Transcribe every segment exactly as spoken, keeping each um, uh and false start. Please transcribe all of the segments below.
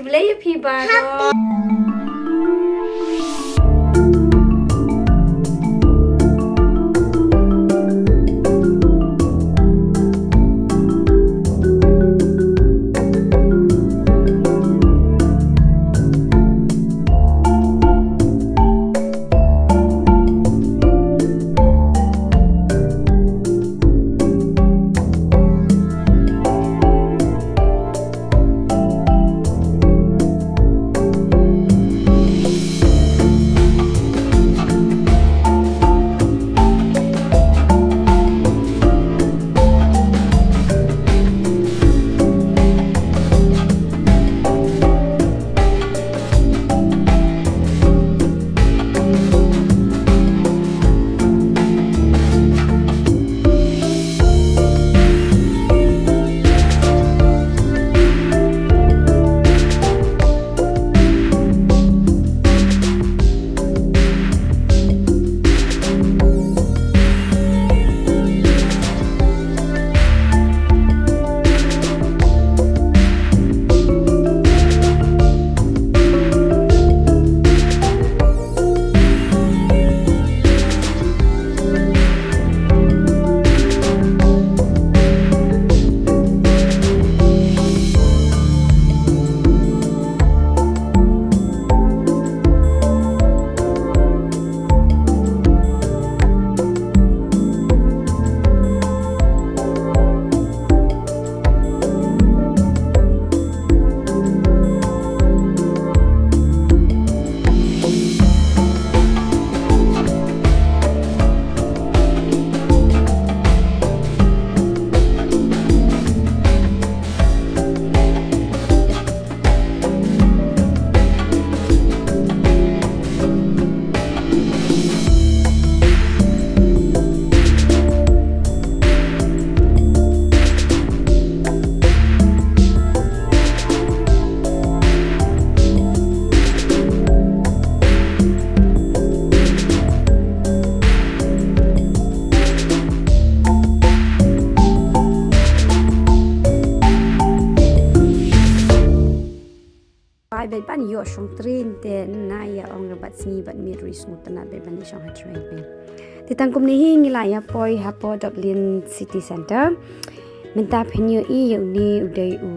Khublei ïa phi baroh. Bad ban ïoh shong train te na ïa ong bad sngi bad miet ruh sngewtynnat bad ban ïa shong ha train. Te tang kumne hi ngi la ïa poi hapoh Dublin City Centre. Mynta phin ïohi ïa une u dei u,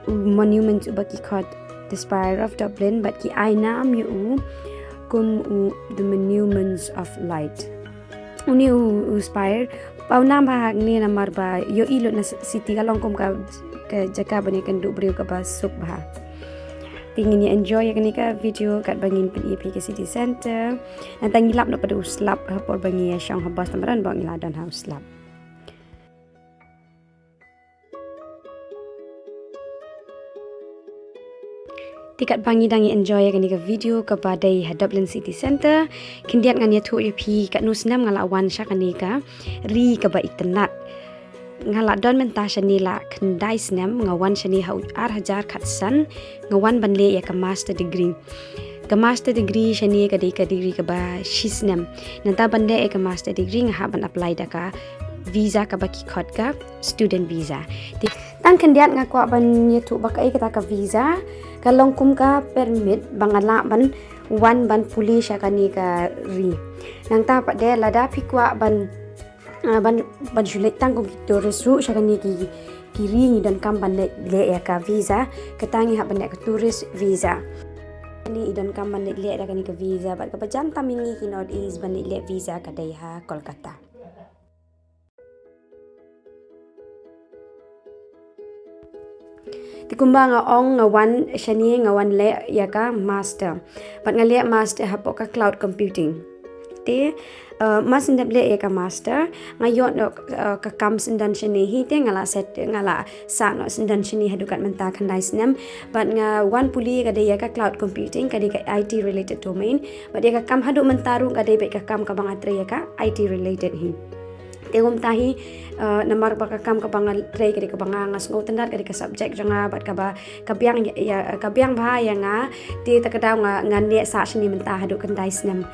u monument uba ki khot The Spire of Dublin bad ki ai nam ïa u kum u The Monuments of Light. Une u, u spire paw nam bha hangne namar ba ïohi lut na city ka long kum ka, ka jaka ban ïakynduh briew kaba suk bha. Te ngin ïa enjoy ïa kane ka video katba ngin pyni ïa phi ka city centre. Nangta ngi lap noh pat u slap ha por ba ngi ïa shong ha bus, namar ba ngi la don ha u slap. Te katba ngi dang ïa enjoy ïa kane ka video kaba dei ha Dublin City Centre, khyndiat ngan ïathuh ïa phi katno snem nga la wan sha kane ka ri kaba itynnat. Nga la don mynta shane la khyndai snem, nga wan shane ha u ar hajar khatsan, nga wan ban leh ïa ka master degree. Ka master degree shane ka dei ka degree kaba shi snem. Nangta ban leh ïa ka master degree nga hap ban apply da ka visa kaba ki khot ka student visa. Te tang khyndiat nga kwah ban ïathuh ba kaei kata ka visa, ka long kum ka permit ba nga lah ban wan ban pule sha kane ka ri. Nangta pat de lada phi kwah ban, ah, ban, ban shu leit tang kum ki tourist ruh sha kane ki, ki ri ngi donkam ban leh, leh ïa ka visa, kata ngi hap ban leh ka tourist visa. Ngi donkam ban leh, leh da kane ka visa, bad kaba jan tam ïa ngi ki North East ban leh, leh visa ka dei ha Kolkata. Te kumba nga ong nga wan shane nga wan leh ïa ka master. Bad nga leh master hapoh ka cloud computing. Te, eh, mar shen dep leh ïa ka master, nga ïoh noh, eh, ka kam shisyndon shane hi te nga la set, nga la sah noh shisyndon shane haduh kat mynta khyndai snem. Bad nga wan pule ka dei ïa ka cloud computing, ka dei ka I T related domain. Bad ïa ka kam haduh mynta ruh ka dei beit ka kam kaba nga trei ïa ka I T related hi. Te kumta hi, eh, namar ba ka kam kaba nga trei ka dei kaba nga, nga sngewtynnat, ka dei ka subject jong nga, bad kaba, ka biang ïa, ïa, ka biang bha ïa nga, te ta ka daw nga, nga neh sah shane mynta haduh khyndai snem.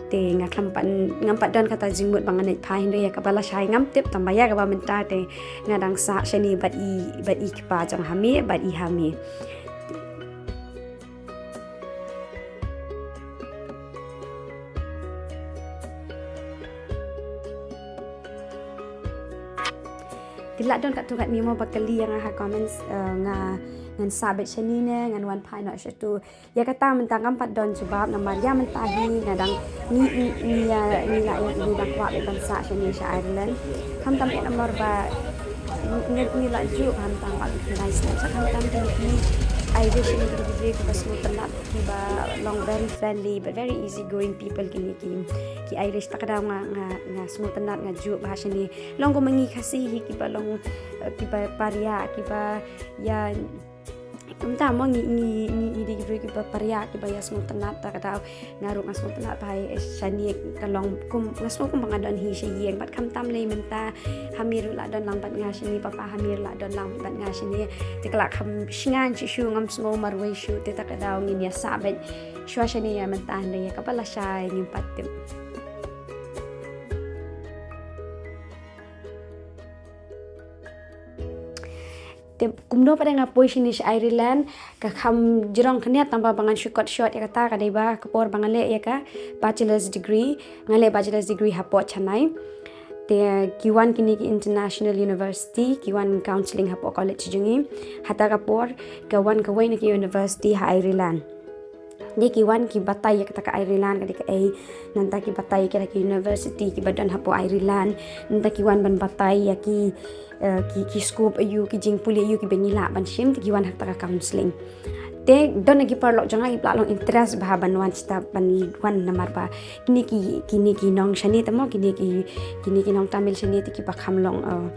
Te nga khlem pat, ngam pat don kata jingmut ba ngan leit phai, hynrei ïa kaba lashai ngam tip, tangba ïa kaba mynta te nga dang sah shane bad i, bad i kpa jong ha mei, bad i ha mei. La don katto katne mo ba kylli ïa nga ha comments, eh, nga ngan sah beit shane ne ngan wan phai noh shatu. Ïa kata mynta ngam pat don jubab namar ïa mynta hi nga dang ngi ngi ngi ïa ngi la ïa ngi dang kwah beit ban sah shane sha Ireland. Khamtam ïa namar ba ngi ngi la ju khamtam ba ngi la sah khamtam te ngi ai de shane ngi de kiba sngewtynnat kiba long very friendly but very easy going people kine ki ki Irish. Ta ka daw nga nga nga sngewtynnat nga ju ba shane long ko ma ngi Khasi hi kiba long, eh, kiba pariah kiba ïa Kumta mo ngi ngi ngi ngi dei ki briew kiba pariah kiba ïa sngewtynnat ta ka daw nga ruh nga sngewtynnat ba hai shane ka long kum nga sngew kum ba nga don hi sha ïing bad khamtam lei mynta ha mi ruh la don lang bad nga shane papa ha mi ruh la don lang bad nga shane te ka la kham shngain shisha ngam sngew marwei shuh te ta ka daw ngin ïa sah beit shuwa shane ïa mynta hynrei ïa kaba lashai ngim pat tip. Te kumno pat nga poi shane sha Ireland ka kham jrong khyndiat tang ba ba ngan shu kot shot ïa kata ka dei ba ka por ba nga leh ïa ka bachelor's degree nga leh bachelor's degree hapoh Chennai. Te ki wan kine ki international university ki wan counselling hapoh college jong ngi hata ka por ka wan kawei na ki university ha Ireland. Dei ki wan ki batai ïa kata ka Ireland ka dei ka ei nanta ki batai ïa kita ki university kiba don hapoh Ireland nanta ki wan ban batai ïa ki eh, ki ki scope aïu ki jingpule aïu kiba ngi lah ban shim te ki wan ha kata ka counselling. Te don na ki paralok jong nga ki pla long interest ba ban wan shata ban wan namar ba kine ki kine ki nong shane te mo kine ki kine ki nong Tamil shane te kiba kham long eh,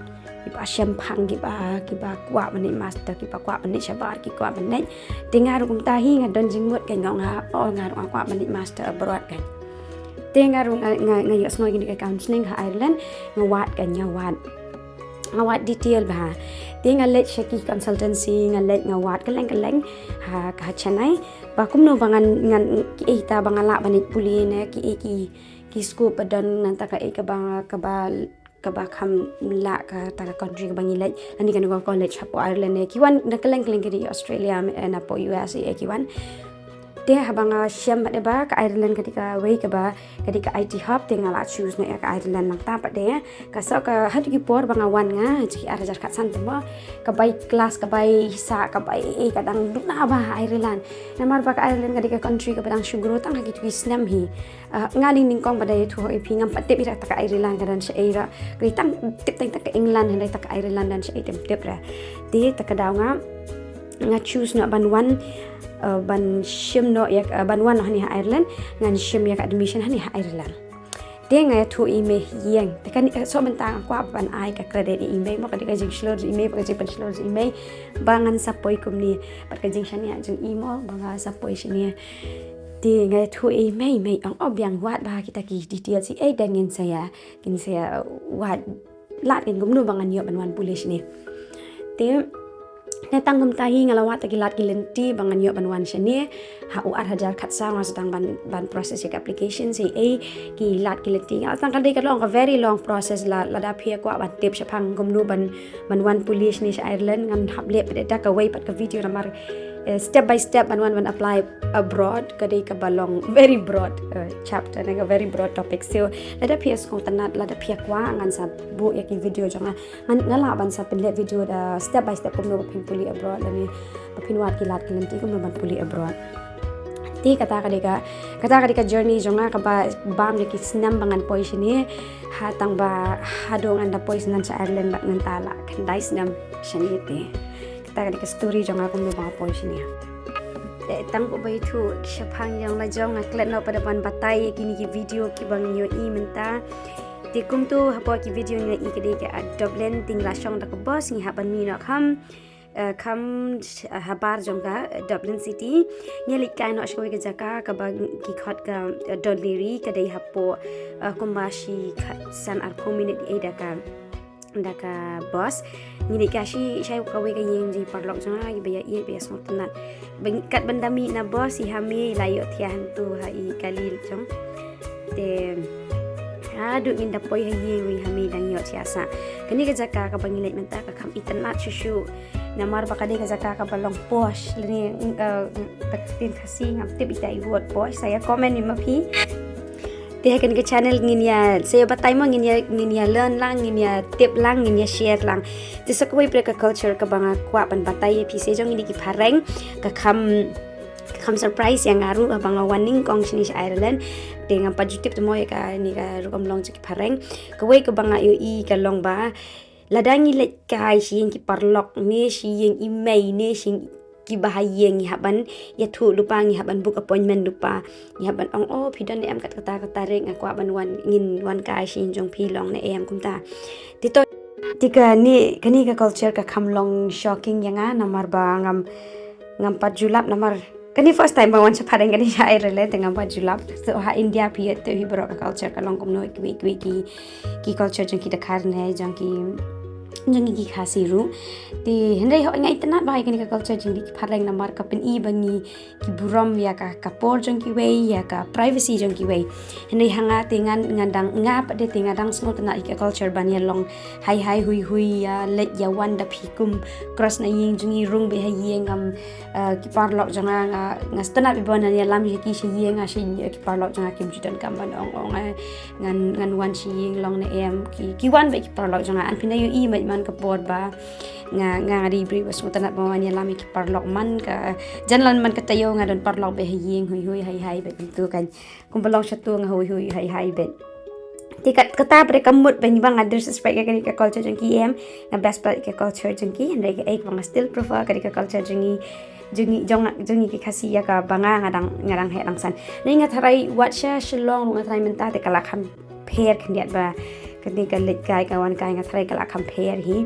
kiba shemphang kiba kiba kwah ban leit master kiba kwah ban leit shabar ki kwah ban leit. Te nga ruh kumta hi nga don jingmut ka nga ong ha o nga ruh nga kwah ban leit master abroad ka. Te nga ruh nga nga nga ïohsngew kine ki counselling ha Ireland nga wad ka nga wad. Nga wad detail ba ha. Te nga leit sha ki consultancy nga leit nga wad kylleng kylleng ha ka ha Chennai. Ba kumno ba ngan ngan ki ei ta ba nga lah ban leit pule ne ki ei ki ki scope ba don nanta ka ei kaba kaba kaba kham lah kata ka country kaba ngi leit. Ani ka nong college hapoh Ireland ne ki wan na kylleng kylleng ki dei Australia eh, na poh U S eh, ki wan. Te haba nga shem ba dei ba ka Ireland ka dei kawei kaba ka dei ka I T hub te nga la choose na ïa ka Ireland nangta pat de ka sa ka ha tu ki por ba nga wan nga ha ki ar hajar khatsan te mo ka bai class ka bai sa ka bai eh ka dang duna ba ha Ireland. Namar ba ka Ireland ka dei ka country kaba dang shu grow tang ha ki tu ki snem hi. Ah, nga ling ning kong ba dei tu hoi phi ngam pat tip ira ta ka Ireland ka dang sha ira. Ka dei tang tip tang ta ka England hynrei ta ka Ireland dang sha ira tip tip ra. Te ta ka daw nga nga choose na ban wan uh, ban shim no ïa uh, ban wan no hani ha Ireland ngan shim ïa ka admission hani ha Ireland. Te nga ïathuh i mei ïeng te kan uh, so mynta nga kwah ban ai ka credit i mei mo ka dei ka jingshlur i mei ba ka jingpynshlur i mei ba ngan sa poi kumne bad ka jingshaniah jong i mo ba nga sa poi shane. Te nga ïathuh i mei mei ong o biang wad ba kita ki details i ei dang ngin sa ïa ngin sa ïa wad lad kan kumno ba ngan ïoh ban wan pule shane. Te ne tang kumta hi nga la wad ta ki lad ki lynti ba ngan ïoh ban wan shane. Ha u ar hajar khatsaw nga sa tang ban ban process ïa ka application sa ei ki lad ki lynti nga la tang ka dei ka long ka very long process la lada phi kwah ban tip shaphang kumno ban ban wan pule shane sha Ireland ngan hap leh pat da kawei pat ka video namar eh, step by step ban wan ban apply abroad ka dei kaba long very broad eh, chapter ne ka very broad topic so lada phi sngewtynnat lada phi kwah ngan sa buh ïa ki video jong nga ngan nga lah ban sa pynleh video da step by step kumno ba phin pule abroad lane ba phin wad ki lad ki lynti kumno ban pule abroad. Te kata ka dei ka kata ka dei ka journey jong nga kaba bam ïa ki snem ba ngan poi shane ha tang ba haduh ngan da poi shane sha Ireland bad ngan ta la khyndai snem shane te. Kata ka dei ka story jong nga kumno ba nga poi shane. Te tang ba ïathuh shaphang ïa la jong nga klet noh pat da ban batai ïa kine ki video kiba ngi ïohi mynta. Te kumta hapoh ki video ngi ïohi ka dei ka Dublin te ngi la shong da ka bus ngi hap ban mih noh kham eh, kham eh, habar jong ka eh, Dublin City. Ngi leit kai noh sha kawei ka jaka kaba ki khot ka eh, Dún Laoghaire ka dei hapoh eh, kumba shi khatsan arphew minit ei da ka da ka bus. Ngi dei ka shi shai kawei ka ïing jong i paralok jong nga ba ïa ïeit ba ïa sngewtynnat. Kat ban da mih na bus i ha mei la ïohthiah hangtu ha i kali jong. Te haduh ngin da poi ha ïing i ha mei dang ïohthiah sa. Kane ka jaka kaba ngi leit mynta ka kham itynnat shuh shuh. Namar ba ka dei ka jaka kaba long posh lane eh, ka ktien Khasi ngam tip ita i word posh sa ïa comment i ma phi. Te ha kane ka channel ngin ïa, sa ïa batai mo, ngin ïa, ngin ïa learn lang, ngin ïa tip lang, ngin ïa share lang. Te sa kawei pat ka culture kaba nga kwah ban batai ïa phi, sa jong ngi ki phareng, ka kham, ka kham surprise ïa nga ruh haba nga wan nyngkong shane sha Ireland. Te ngam pat ju tip te mo ïa kane ka rukom long jong ki phareng. Kawei kaba nga ïohi ka long ba lada ngi leit kai sha ïing ki paralok ne sha ïing i mei ne sha ïing kiba ha ïing, ngi hap ban ïathuh lypa, ngi hap ban book appointment lypa, ngi hap ban ong, "Oh, phi don ne em kat kata kata tarik, nga kwah ban wan, ngin wan kai sha ïing jong phi long ne em," kumta. Te to, te kane, kane ka culture ka kham long shocking ïa nga, namar ba ngam, ngam pat ju lap, namar kane first time ba wan sha phareng kane sha Ireland, te ngam pat ju lap. So ha India phi ïoh te hi baroh ka culture ka long kumno, kiwei kiwei ki, ki culture jong ki dkhar ne jong ki, jong ki Khasi ruh. Te hynrei hooid nga itynnad bha ïa kane ka culture jong ki phareng, namar ka pyni ba ngi ki burom ïa ka, ka por jong kiwei, ïa ka privacy jong kiwei. Hynrei ha nga te ngan, ngan dang, nga pat de te nga dang sngewtynnad ïa ka culture ban ïa long hai hai hui hui, ïa leit ïa wan da phi kum cross na ïing jong ngi, rung beit ha ïing, ngam, eh, ki paralok jong nga, nga, nga sngewtynnad beit ban ïalam ïa ki sha ïing, nga sha ki paralok jong nga kim ju donkam ban ong ong, eh, ngan, ngan wan sha ïing long ne em, ki, ki wan beit ki paralok jong nga. An phin da ïohi man, man ka por ba nga, nga, nga dei briew ba sngewtynnad ban wan ïalam ïa ki paralok, man ka jan lada man ka taïew nga don paralok beit ha ïing, hui hui hai hai beit kumtu kan. Kumba long shato nga hui hui hai hai beit. Te kat, kata pat ka mut ba ngi ba nga disrespect ïa kane ka culture jong ki em, nga best pat ka culture jong ki, hynrei kaei kaba nga still prefer kane ka culture jong ngi, jong ngi, jong, jong ngi ki Khasi ïa kaba nga, nga dang, nga dang heh dang san. Hynrei nga tharai wat sha Shillong nga tharai mynta te ka la kham pher khyndiat ba kane ka leit kai ka wan kai, nga tharai ka la kham pher hi.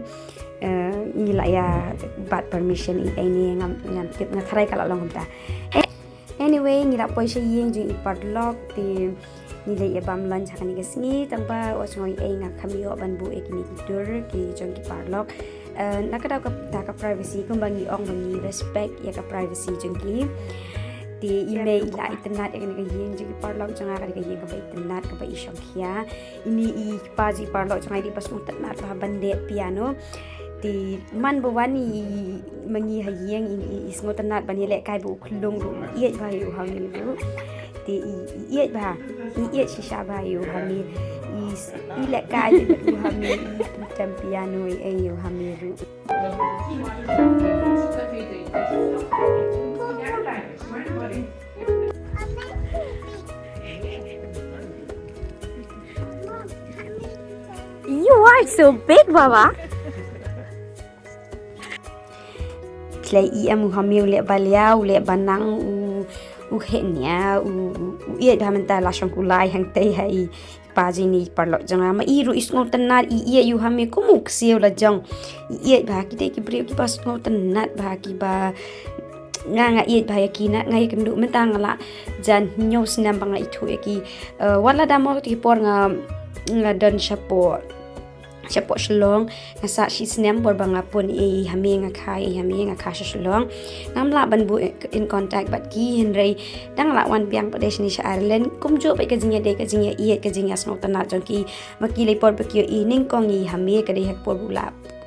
Eh, ngi la ïa bat permission i ei ne ngam, ngam tip, nga tharai ka la long kumta. Eh, anyway, ngi la poi sha ïing jong i paralok, te ngi leit ïa bam lunch ha kane ka sngi, tang ba wat sngew i ei nga kham ïoh ban buh ïa kine ki dur ki jong ki paralok. Eh, na ka daw kata ka privacy, kumba ngi ong ba ngi respect ïa ka privacy jong ki. Te i mei i la itynnad ïa kane ka ïing jong ki paralok jong nga, kane ka ïing kaba itynnad kaba i shongkhia. Ine i kpa jong i paralok jong nga i dei ba sngewtynnad bha ban leh piano. Te man ba wan i ma ngi ha ïing i, i, i sngewtynnad ban ïalehkai bad u khyllung ruh, i ïeit bha ïa u Hami ruh. Te i, i ïeit bha, i ïeit shisha bha ïa u Hami. I s-, i lehkai bad u Hami, i pyntem piano i ei ïa u Hami ruh. You are so big, Baba. Khlei i em u Hami u leh ba liaw, u leh ba nang, u, u heh nia, u, u, u ïeit bha mynta la shong kulai hangtei ha i pa jong i paralok jong nga. Ma i ruh i sngewtynnad, i ïeit ïa u Hami kum u ksiew la jong. I ïeit bha, ki dei ki briew kiba sngewtynnad bha, kiba nga, nga ïeit bha ïa ki, na nga ïakynduh mynta nga la jan hynñiew snem ba nga ithuh ïa ki. Eh, wat la da mo ki por nga, nga don shapoh, shapoh Shillong, nga sah shi snem por ba nga pun i Hami, nga kha i Hami, nga kha sha Shillong. Ngam lah ban buh in contact bad ki, hynrei dang lah wan biang pat de shane sha Ireland. Kumjuh bad ka jingïadei, ka jingïaieit, ka jingïasngewtynnad jong ki. Ma ki lei por ba ki ïohi nyngkong i Hami ka dei ha ka por ba u la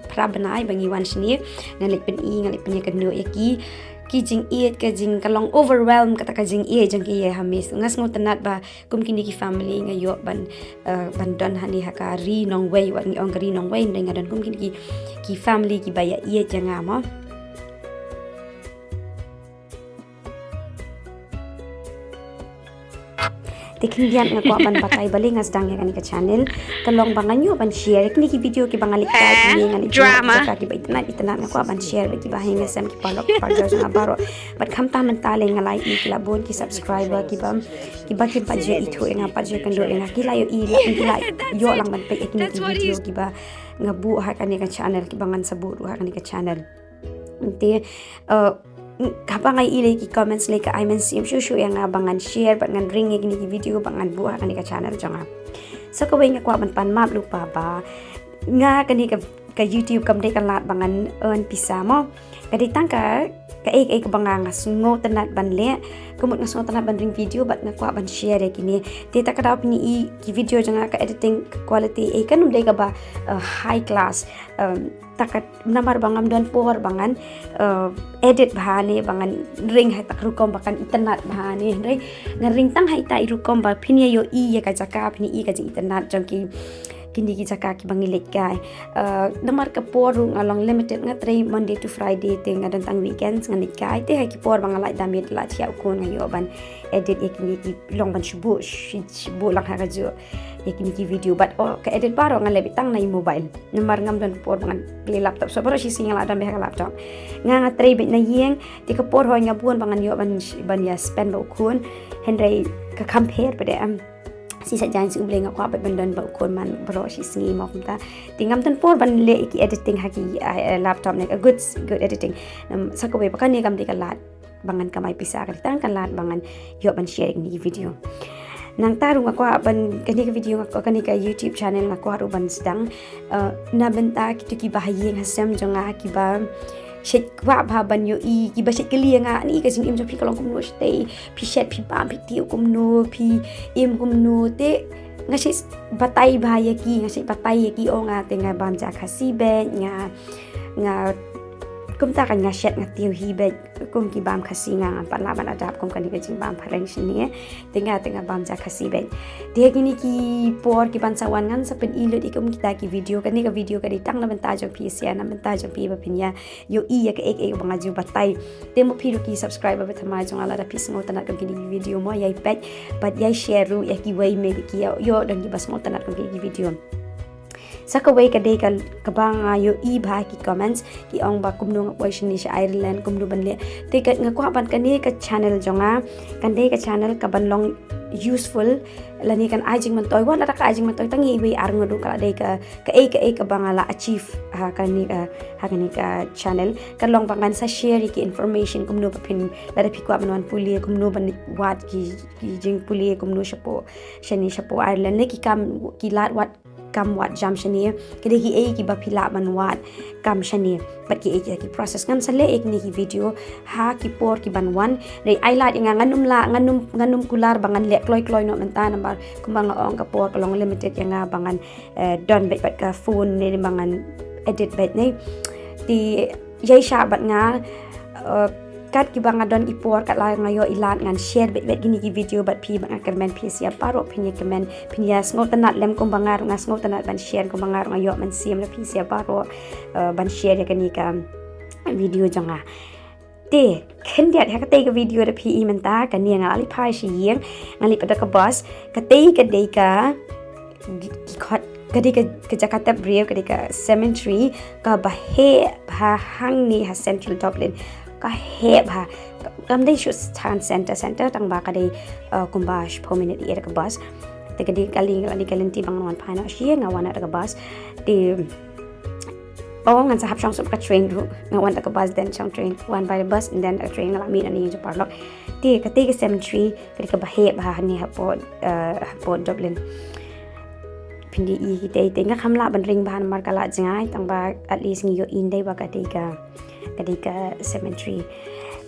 phra bnai ba ngi wan shane. Nga leit pyni, nga leit pynïakynduh ïa ki. Ki jingïeit, ka jing, ka long overwhelm kata ka jingïeit jong ki ïa Hami. Nga sngewtynnad ba kum kine ki family nga ïoh ban, eh, ban don hangne ha ka ri nongwei, wat ngi ong ka ri nongwei, hynrei nga don kum kine ki, ki family kiba ïaieit ïa nga mo. Te khyndiat nga kwah ban batai balei nga sdang ïa kane ka channel. Ka long ba nga ñiew ban share ïa kine ki video kiba nga leit kai, kine nga leit jaka kiba itynnad itynnad, nga kwah ban share bad kiba ha ïing ha sem, ki paralok ki parajor jong nga baroh. Bad khamtam mynta lei nga la ïohi ki la bun ki subscriber kiba, kiba kim pat ju ithuh ïa nga, pat ju ïakynduh ïa nga, ki la ïohi, la, ki la ïoh lang ban peit ïa kine ki video kiba nga buh ha kane ka channel, kiba ngan sa buh ruh ha kane ka channel. Te, eh, haba nga ïohi lei ki comments lei ka ai mynsiem shuh shuh ïa nga ba ngan share bad ngan ring ïa kine ki video ba ngan buh ha kane ka channel jong nga. Sa kawei nga kwah ban pan map lypa ba nga kane ka ka YouTube kam dei ka lad ba ngan earn pisa mo. Ka dei tang ka, kaei kaei kaba nga sngewtynnat ban leh. Ka mut nga sngewtynnat ban ring video bad nga kwah ban share ïa kine. Te ta ka daw phin ïohi ki video jong nga ka editing ka quality ei kan ym dei kaba, uh, high class. Um, ta ka namar ba ngam don por ba ngan, uh, edit bha ne ba ngan ring ha ita i rukom ba kan itynnat bha ne, hynrei nga ring tang ha ita i rukom ba phin ïa ïohi ïa ka jaka, phin ïohi ka jingitynnat jong ki, kine ki jaka kiba ngi leit kai. Uh, namar ka por ruh nga long limited, nga trei Monday to Friday, te nga don tang weekends ngan leit kai. Te ha ki por ba nga lait da miet lait thiah u khun nga ïoh ban edit ïa kine ki long ban shu buh, shu, shu buh lang ha ka juh ïa kine ki video. Bad oh, ka edit baroh nga leh beit tang na i mobile. Namar ngam don por ba ngan plie laptop. So baroh shi sngi nga la don beit ha ka laptop. Nga, nga trei beit na ïing, te ka por hoi nga bun ba ngan ïoh ban, ban ïa spend bad u khun. Hynrei ka compare pat de em. Shisha jaiñ shu U Blei nga kwah beit ban don bad u khun man baroh shi sngi mo kumta. Te ngam don por ban leh ïa ki editing ha ki, uh, laptop ne, a good, good editing. Um, sa kawei pat kane kam dei ka lad ba ngan kamai pisa, ka dei tang ka lad ba ngan ïoh ban share ïa kine ki video. Nangta ruh nga kwah ban, kane ka video nga, kane ka YouTube channel nga kwah ruh ban sdang, uh, na bynta kito kiba ha ïing ha sem jong nga kiba shait kwah bha ban ïohi, kiba shait kylli ïa nga, ani ka jingim jong phi ka long kumno shatei, phi shet, phi bam, phi tiew kumno, phi im kumno, te nga shait batai bha ïa ki, nga shait batai ïa ki, ong nga te nga bam ja Khasi beit, nga, nga kumta kan nga shet nga tiew hi beit. Kum ki bam Khasi nga ngam pat lah ban adapt kum kane ka jingbam phareng shane. Te nga, te nga bam ja Khasi beit. Te kine ki por kiban sa wan ngan sa pyni lut ïa kum kita ki video, kane ka video ka dei tang na bynta jong phi sha, na bynta jong phi ba phin ïa ïohi ïa kaei kaei ba nga ju batai. Te mo phi ruh ki subscriber ba thymmai jong nga, lada phi sngewtynnat kum kine ki video mo, ïai peit bad ïai share ruh ïa kiwei, maybe ki ïoh, ïoh don kiba sngewtynnat kum kine ki video. Sa kawei ka dei ka, kaba nga ïohi bha ki comments, ki ong ba kumno nga poi shane sha Ireland, kumno ban leh. Te ka, nga kwah ban kane ka channel jong nga kan dei ka channel kaban long useful, lane kan ai jingmyntoi, wat lada ka ai jingmyntoi tang ïa iwei ar ngut ruh, ka la dei ka, kaei kaei kaba nga la achieve ha kane ka, ha kane ka channel, kan long ba ngan sa share ïa ki information kumno ba phin, lada phi kwah ban wan pule, kumno ban wad ki, ki jingpule, kumno shapoh shane shapoh Ireland, ne ki kam, ki lad wad kam wad jam shane, ka dei kiei kiba phi lah ban wad kam shane, bad kiei kiei ki process. Ngan sa leh ïa kine ki video ha ki por kiban wan. Dei ai lad ïa nga, ngan ym lah, ngan ym, ngan ym kular ba ngan leh kloi kloi noh mynta, namar kumba nga ong ka por ka long limited ïa nga ba ngan, eh, don beit bad ka phone ne ba ngan edit beit ne. Te ïai shah bad nga, eh, kat kiba nga don i por, kat la nga ïoh i lad, ngan share beit beit kine ki video bad phi, bad nga kyrmen phi sha baroh phin ïa kmen, phin ïa sngewtynnat lem kumba nga ruh nga sngewtynnat ban share, kumba nga ruh nga ïoh mynsiem na phi sha baroh, eh, ban share ïa kane ka video jong nga. Te khyndiat ha katei ka video da phi i mynta, kane nga la leit phai sha ïing, nga leit pat da ka bus. Katei ka dei ka, ki khot, ka dei ka, ka jaka tep briew, ka dei ka cemetery kaba heh bha hangne ha Central Dublin. Ka heh bha. Kam dei shu town centre centre, tang ba ka dei, uh, kumba shiphew minit ïa da ka bus. Te ka dei kali, kali ka lynti ba nga wan phai noh sha ïing, nga wan da ka bus. Te oh, ngan sa hap shong shuh ka train ruh. Nga wan da ka bus, then shong train. Wan by the bus and then da ka train, nga la mih na ïing jong paralok. Te katei ka cemetery ka dei kaba heh bha hangne hapoh, eh, hapoh Dublin. Phin da ïohi te, te nga kham lah ban ring bha namar ka la jngai, tang ba at least ngi ïohi ym dei ba ka dei ka, ka dei ka cemetery.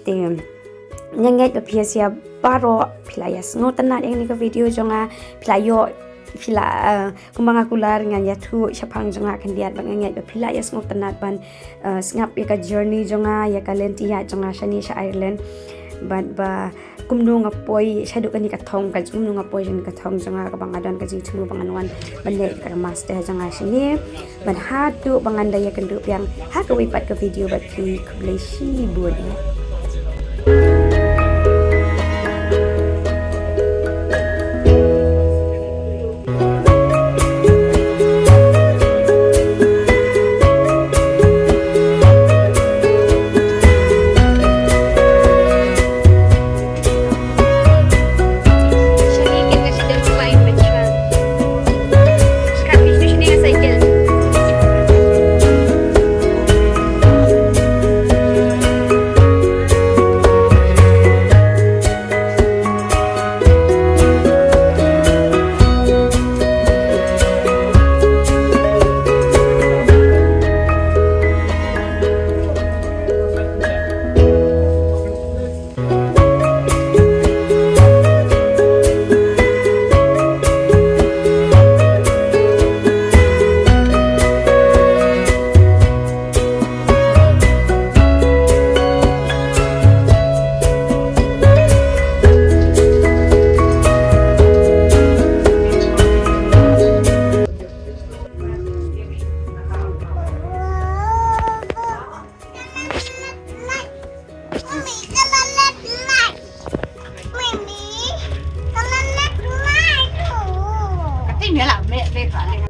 Te nga ngeit ba phi sha baroh phi la ïa sngewtynnat ïa kane ka video jong nga, phi la ïoh, phi la, eh, kumba nga kular, ngan ïathuh shaphang jong nga khyndiat, bad nga ngeit ba phi la ïa sngewtynnat ban, eh, sngap ïa ka journey jong nga, ïa ka lynti ïaid jong nga shane sha Ireland. Bad ba kumno nga poi shaduh kane ka thong, ka kumno nga poi shaduh kane ka thong jong nga, kaba nga don ka jingthmu ba ngan wan ban leh ka master jong nga shane. Bad haduh ba ngan da ïakynduh biang ha kawei pat ka video bad phi, khublei shibun.